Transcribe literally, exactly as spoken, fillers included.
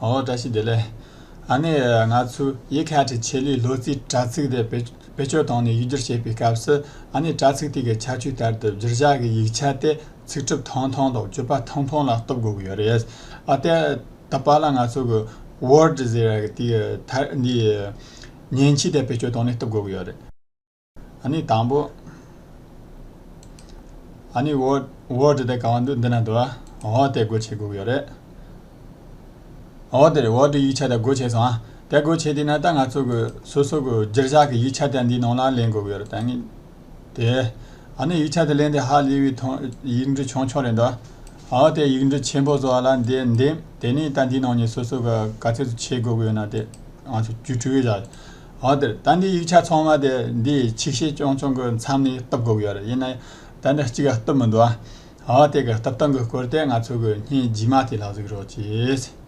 ཨོ་བཀྲ་ཤིས་བདེ་ལེགས། ཨ་ནི་ང་ཚོས་ཡིག་ཁ་ཁྲི་ཆེད་ལས་ལོ་ཙཱའི་དྲ་ཚིགས་དེ་བེད་བེད་སྤྱོད་བཏང་ནས་ཡིག་སྒྱུར་བྱེད་པའི་སྐབས་སུ། ཨ་ནི་དྲ་ཚིགས་དེ་གི་ཁྱད་ཆོས་ལྟར་དུ་བསྒྱུར་བྱ་གི་ཡིག་ཆ་དེ་ཚིག་གྲུབ་ཐུང་ཐུང་དང་བརྗོད་པ་ཐུང་ཐུང་ལ་གཏུབ་དགོས་ཀྱི་ཡོད་རེད། ཨ་དེ་ད་པ་ལ་ང་ཚོ་གི་Word་ཟེར་ཡ་གི་དེ་གི་ཐ་འདི་མཉེན་ཆས་དེ་བེད་སྤྱོད་བཏང་ནས་གཏུབ་དགོས་ཀྱི་ཡོད་རེད། ཨ་ནི་དང་པོ། ཨ་ནི་Word Word་དེ་གང་འདུག་འདི་ན་འདུག་ཨ། འོ་དེ་སྒོ་ཕྱེ་དགོས་ཀྱི་ཡོད་རེད། འོ་དེ་རེད། Word་ཡིག་ཆ་དེ་སྒོ་ཕྱེ་སོང་ཨ། དེ་སྒོ་ཕྱེ་དུས་ན་ད་ང་ཚོ་གི་སོ་སོ་གི་བསྒྱུར་བྱ་གི་ཡིག་ཆ་དེ་འདིའི་ནང་ལ་ལེན་དགོས་ཀྱི་ཡོད་རེད། ད་ངས་དེ། ཨ་ནི་ཡིག་ཆ་དེ་ལེན་དུས་ཧ་ལས་པའི་ཐོང་ཡིག་འབྲུ་ཆུང་ཆུང་རེད་འདུག་ཨ། འོ་དེ་ཡིག་འབྲུ་ཆེན་པོ་བཟོ་བ་ལ་འདི་འདེམས། དེ་ནས་ད་འདིའི་ནང་ནས་སོ་སོ་གི་ག་ཚོད་ཅིག་ཕྱེ་དགོས་ཀྱི་ཡོད་ན་དེ་ང་ཚོ་བཅུ་དྲུག་བཞག་འོ་དེར་ད་འདི་ཡིག་ཆ་ཚང་མ་དེ་འདི་ཆིག་ཤད་ཆུང་ཆུང་གི་མཚམས་ནས་གཏུབ་དགོས་ཀྱི་ཡོད་རེད། ཡིན་ན་ད་འདི་གཅིག་ག་གཏུབ་མི་འདུག་ཨ། འོ་དེ་གི་གཏུབ་སྟངས་གི་སྐོར་དེ་ང་ཚོ་གི་བརྙན་རྗེས་མ་དེ་ལ་གཟིགས་རོགས་གྱིས།